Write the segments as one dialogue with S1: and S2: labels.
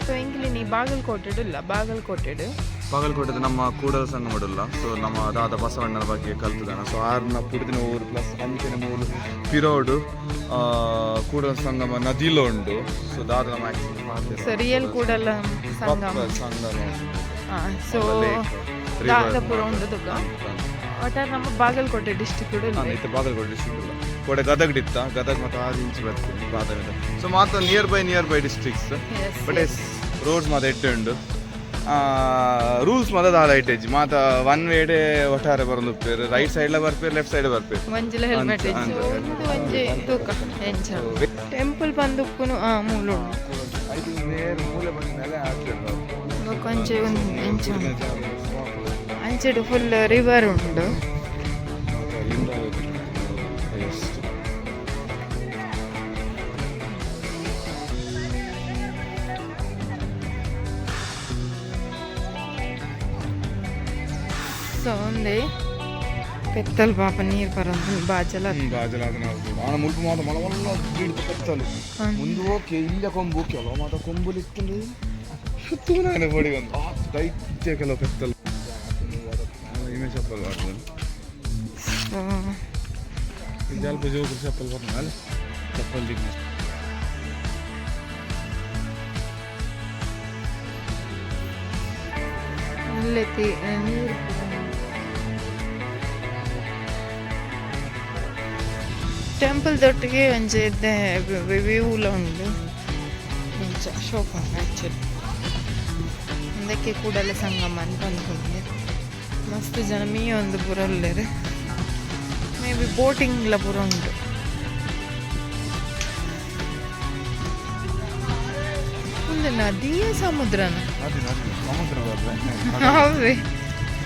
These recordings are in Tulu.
S1: ಸೊ ಎಂಕ್ಲಿನಿ ಬಾಗಲಕೋಟೆಡ್ ಇಲ್ಲ ಬಾಗಲಕೋಟೆಡ್.
S2: ಬಾಗಲಕೋಟೆದ ನಮ್ಮ ಕೂಡಲ ಸಂಗಮಡುಲ್ಲ. ಸೊ ನಮ್ಮ ದಾದ ಬಸವಣ್ಣನ ಬಗ್ಗೆ ಕಲ್ತದಾನ. ಸೊ ಆರ್ನ ಪುಡಿದಿನ ಊರು ಪ್ಲಸ್ ಅಂಚಿನ ಮೂಲು ಪಿರೋಡು ಕೂಡಲ ಸಂಗಮ ನದಿಲ ಉಂಡು. ಸೊ ದಾದ ನಮ್ಮ
S1: ಸೊ ರಿಯಲ್ ಕೂಡಲ ಸಂಗಮ.
S2: ಸಂಗಮ.
S1: ಸೊ
S2: lake,
S1: ದಾದ ಪೂರ ಉಂಡು ತುಕ. ಒಟ್ಟಾರೆ ನಮ್ಮ ಬಾಗಲಕೋಟೆ ಡಿಸ್ಟಿಕ್
S2: ಹಾ, ಇತ್ತೆ ಬಾಗಲಕೋಟೆ ಡಿಸ್ಟ್ರಿಕ್ಟ್ ಇಲ್ಲ. ಕೋಡೆ ಗದಗ್ ಇತ್ತ, ಗದಗ್ ಮತ್ತು ಆರು ಇಂಚ್ ಬರ್ತದೆ ಬಾದಾಮಿ. ಸೊ ಮಾತ್ರ nearby districts. But yes, roads ಮಾತ ಎಡ್ಡೆ ಉಂಡು. ರೂಲ್ಸ್ ಮಾತ ದಾದ ಐಟೇಜ್ ಮಾತ ಒನ್ ವೇಡೆ ಒಟ್ಟಾರೆ ಬರೋದು ಉಪ್ಪೇರು. ರೈಟ್ ಸೈಡ್ಲ ಬರ್ಪೇರು, ಲೆಫ್ಟ್ ಸೈಡ್ ಬರ್ಪೇರು.
S1: ಒಂಜಿಲ ಹೆಲ್ಮೆಟ್. ಒಂದು ಒಂಜಿ ತೂಕ ಎಂಚ ಟೆಂಪಲ್ ಬಂದು ಉಪ್ಪುನು ಮೂಲು ಉಂಡು.
S2: I think ನೇರ ಮೂಲೆ ಬಂದ ಮೇಲೆ ಆಗ್ತದೆ.
S1: ಬೊಕ ಒಂಜಿ ಒಂದು ಎಂಚ ಅಂಚೆಡ್ ಫುಲ್ ರಿವರ್ ಉಂಡು. ಸೊ ಒಂದೇ ಪೆತ್ತಲ್ ಪಾಪ ನೀರು ಬರೋದು ಬಾಜಲ.
S2: ಬಾಜಲ ಮುಲ್ಪ ಮಾತ ಮಲ ಮಲ್ಲ ಬೀಡ್ತ ಪೆತ್ತಲು. ಮುಂದೆ ಓಕೆ, ಇಲ್ಲ ಕೊಂಬು ಕೆಲವು ಮಾತ ಕೊಂಬುಲು ಇತ್ತು. ತೂನಾನೆ ಪೊಡಿ ಒಂದು ಆ ದೈತ್ಯ ಕೆಲವು ಪೆತ್ತಲು ಇಮೆ ಚಪ್ಪಲ್ ಬಾರ್ದು. ಅಲ್ಪ ಜೋಗು ಚಪ್ಪಲ್ ಬರ್ನ ಚಪ್ಪಲ್ ದಿಗ್.
S1: ಅಲ್ಲೆತ್ತಿ ನೀರು ಟೆಂಪಲ್ ದೊಟ್ಟಿಗೆ ಒಂಜಿ ವ್ಯೂಲ ಉಂಡು. ಇಂಚ ಶೋಕ್ ಉಂಡು ಆ್ಯಕ್ಚುಲಿ. ಅದಕ್ಕೆ ಕೂಡಲ ಸಂಗಮ ಅಂತ ಅಂದ್ಕೊಂಡಿದ್ದೆ. ಮಸ್ತ್ ಜನ ಮೀಯೊಂದು ಪೂರ ಉಲ್ಲೆರ್. ಮೇ ಬಿ ಬೋಟಿಂಗ್ಲ ಪೂರ ಉಂಟು. ಒಂದು ನದಿಯೇ ಸಮುದ್ರನ?
S2: ನದಿ, ನದಿ, ಸಮುದ್ರ.
S1: ಹೌದೇ?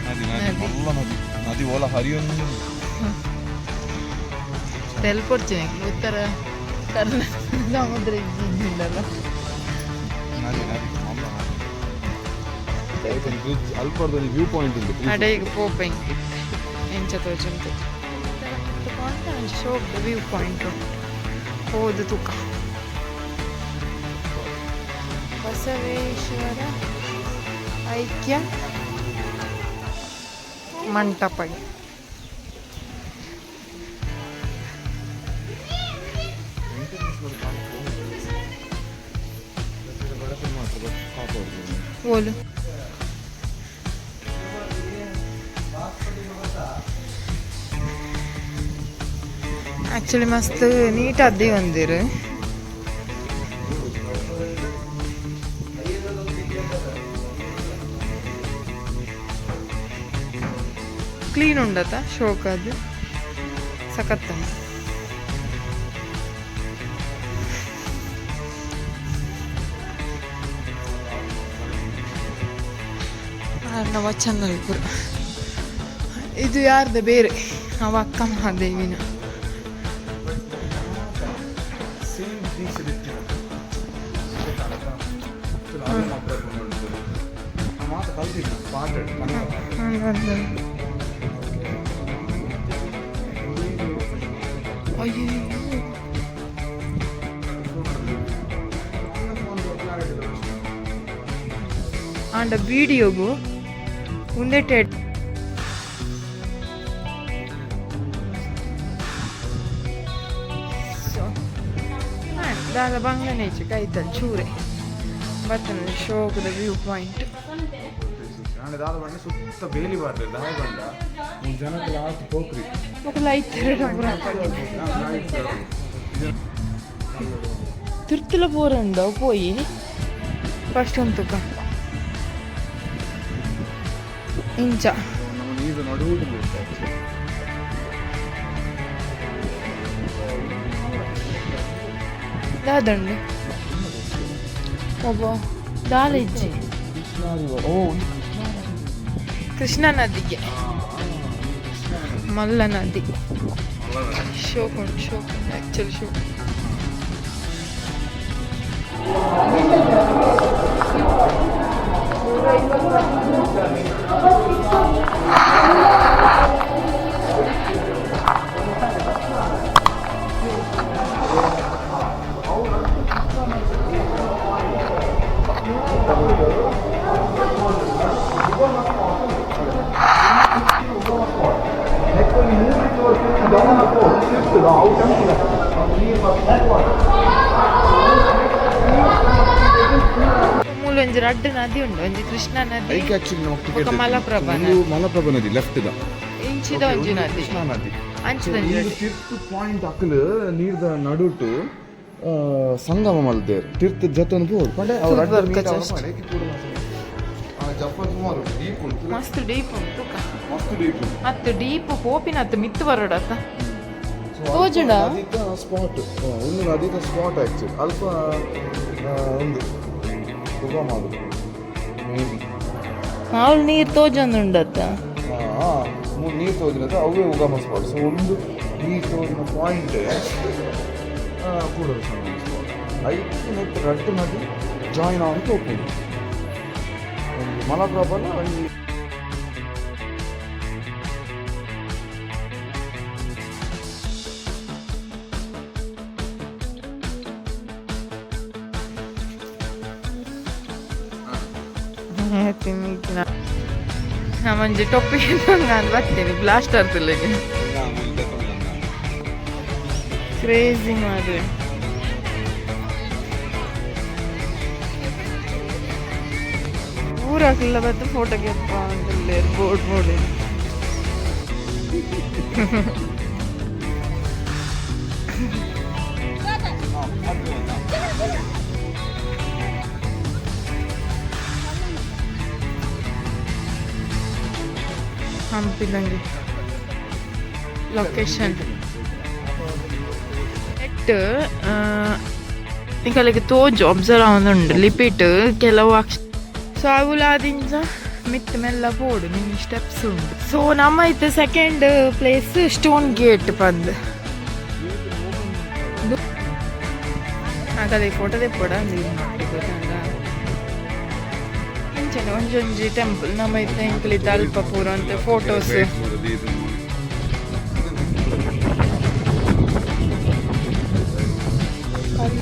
S2: ನದಿ, ನದಿ, ಮಲ್ಲ ನದಿ. ನದಿ ಓಲ ಹರಿಯೊಂದು.
S1: ತೆಲ್ಪೊಡ್ಚಿನ ಉತ್ತರ ಕರ್ನಾಟಕ ಸಮುದ್ರ ಇದ್ದಿಲ್ಲಲ್ಲ.
S2: ನದಿ, ನದಿ, ಮಲ್ಲ ನದಿ. ಬ್ರಿಡ್ಜ್ ಅಲ್ಪರ್ದ ವ್ಯೂ ಪಾಯಿಂಟ್ ಉಂಟು.
S1: ಅಡೆಗೆ ಪೋಪೆಂಗ್ ಎಂಚ ತೋಜುಂಡು ಒಂಜಿ ಶೋಕ್ ವ್ಯೂ ಪಾಯಿಂಟ್ ಉಂಟು. ಹೋದು ತುಕ. ಬಸವೇಶ್ವರ ಐಕ್ಯ ಮಂಟಪಗೆ. ಓಲು ಆಕ್ಚುಲಿ ಮಸ್ತ್ ನೀಟ್ ಅದ್ದಿ ಒಂದಿರು. ಕ್ಲೀನ್ ಉಂಡತ ಶೋಕ್ ಅದು ಸಖತ್. ನಮ್ಮ ವಚನ ಪುರ ಇದು ಯಾರ್ದ ಬೇರೆ ಅವ ಅಕ್ಕ ಮಹಾದೇವಿನ.
S2: ಸೇಮ್ ದೀಕ್ಷೆ ಮಾತು ಕಲ್ತಿದ್ದ ಪಾಠ ಕನ್ನಡ ಪಾಠ.
S1: ಅಯ್ಯೋ. ಆಂಡ ವಿಡಿಯೋಗು ಉಂದೆಟೆ. ಸೊ ದಾದ ಬಂಗ್ಲನೇಚು ಕೈತಲ್ ಚೂರೆ ಬತ್ತನ ಶೋಕದ ವ್ಯೂ ಪಾಯಿಂಟ್.
S2: ನಾಳೆ ದಾದ ಬಂಡ ಸುತ್ತ ಬೇಲಿ ಬಾರ್ದು ದಾಯ ಬಂಡ ಒಂದು ಜನಕ್ಕೆ ಆಟ ಪೋಕ್ರಿ.
S1: ఒక ಲೈಟ್ ತಿರ್ತುಲ ಪೋರಂಡ ಪೋಯಿ ಫಸ್ಟ್ ಒಂದು ಇಂಚ.
S2: ನಮ್ಮ ನೀರು ನಡುವುದು.
S1: ದಾದಂಡು ಒಬ್ಬ ದಾಲ ಇಜ್ಜಿ.
S2: ಓ.
S1: ಕೃಷ್ಣಾ ನದಿಗೆ ಮಲ್ಲ ನದಿ. ಶೋಕ್ ಉಂಟು, ಶೋಕ್ ಉಂಟು ಆ್ಯಕ್ಚುಲಿ ಶೋಕ್. ಮೂಲ ಒಂಜಿ ರಡ್ಡ್ ನದಿ ಉಂಡು, ಒಂಜಿ ಕೃಷ್ಣ ನದಿ.
S2: ಐಕ್ ಆಕ್ಚುಲಿ ನಾವು ಟಿಕೆಟ್.
S1: ಬೊಕ್ಕ ಮಲಪ್ರಭಾ.
S2: ಮಲಪ್ರಭಾ ನದಿ ಲೆಫ್ಟ್ ದ.
S1: ಇಂಚಿದ ಒಂಜಿ ನದಿ.
S2: ಕೃಷ್ಣ ನದಿ.
S1: ಅಂಚಿದ ಒಂಜಿ ನದಿ.
S2: ತಿರ್ತು ಪಾಯಿಂಟ್ ಅಕ್ಲು ನೀರ್ದ ನಡುಟು ಸಂಗಮ ಮಲ್ದೇರ್, ತಿರ್ತು ಜತೊಂದು ಪೋಡು ಪಂಡೆ ಅವ್ರು
S1: Super.
S2: ಅಡ್ಡ ಮೀಟ್
S1: just.
S2: ಆವರ ಪಂಡೆ ಕೂಡ ಜಫರ್ ಸುಮಾರು ಡೀಪ್ ಉಂಟು.
S1: ಮಸ್ತ್ ಡೀಪ್ ಉಂಟು ತುಕ.
S2: ಮಸ್ತ್ ಡೀಪ್ ಉಂಟು.
S1: ಅತ್ತು ಡೀಪ್ ಪೋಪಿನ ಅತ್ತು ಮಿತ್ತು ಬರೋಡತ್ತ ತೋಜುಂಡಾ?
S2: ನದಿತ ಸ್ಪಾಟ್, ಒಂದು ನದಿತ ಸ್ಪಾಟ್ ಆಕ್ಚುಲಿ ಅಲ್ಪ ಒಂದು ಉಗಮ ಅದು ಮೇ ಬಿ.
S1: ಮಾವುಲ್ ನೀರು ತೋಜೊಂದುಂಡತ್ತ.
S2: ನೀರು ತೋಜಿನದು ಅವೇ ಉಗಮ ಸ್ಪಾಟ್. ಸೊ ಒಂದು ನೀರು ತೋಜಿನ ಪಾಯಿಂಟ್ ಕೂಡಲ ಸಂಗಮ ಸ್ಪಾಟ್. ಐದು ನೆಟ್ ರಡ್ಡು ನದಿ ಜಾಯಿನ್ ಆವಂತ ಹೋಗ್ಬೋದು, ಒಂದು ಮಲಪ್ರಭಾಲ ಒಂದು.
S1: ತಿನ್ನಿಕ್ಕಿನ ನಮ್ಮೊಂಜಿ ಟೊಪ್ಪಿ ನಾನು ಬರ್ತೇನೆ ಬ್ಲಾಸ್ಟ್ ಆಗ್ತಿಲ್ಲ. ಕ್ರೇಜಿ ಮಾರ್ರೆ. ಊರಾಗಲ್ಲ ಬತ್ತು ಫೋಟೋಗೆ ಬೋರ್ಡ್ ಬೋರ್ಡ್. ಹಂಪಿದಂಗೆ ಲೊಕೇಶನ್ ನೆಟ್ ನಿಕಲೆಗ್ ತೋಜು ಅಬ್ಸರ್ವ್ ಆವೊಂದುಂಡು ಲಿಪಿಟ್ ಕೆಲವು ಅಕ್ಷ. ಸೊ ಅವುಲಾದಿಂಚ ಮಿತ್ತ ಮೆಲ್ಲ ಪೋಡು ಮಿನಿ ಸ್ಟೆಪ್ಸ್ ಉಂಡು. ಸೊ ನಮ್ಮ ಇತ್ತೆ ಸೆಕೆಂಡ್ ಪ್ಲೇಸ್ ಸ್ಟೋನ್ ಗೇಟ್ ಪಂದ್. ಹಾಗಾದ್ರೆ ಫೋಟೋ ತೆಪ್ಪೊಡ ಗೊತ್ತಾಂಡ. ಇಂಚನೆ ಒಂಜೊಂಜಿ ಟೆಂಪಲ್ ನಮ್ಮ ಇತ್ತೆ ಎಂಕುಲಿತ್ತ ಅಲ್ಪ ಪೂರ ಅಂತ ಫೋಟೋಸ್.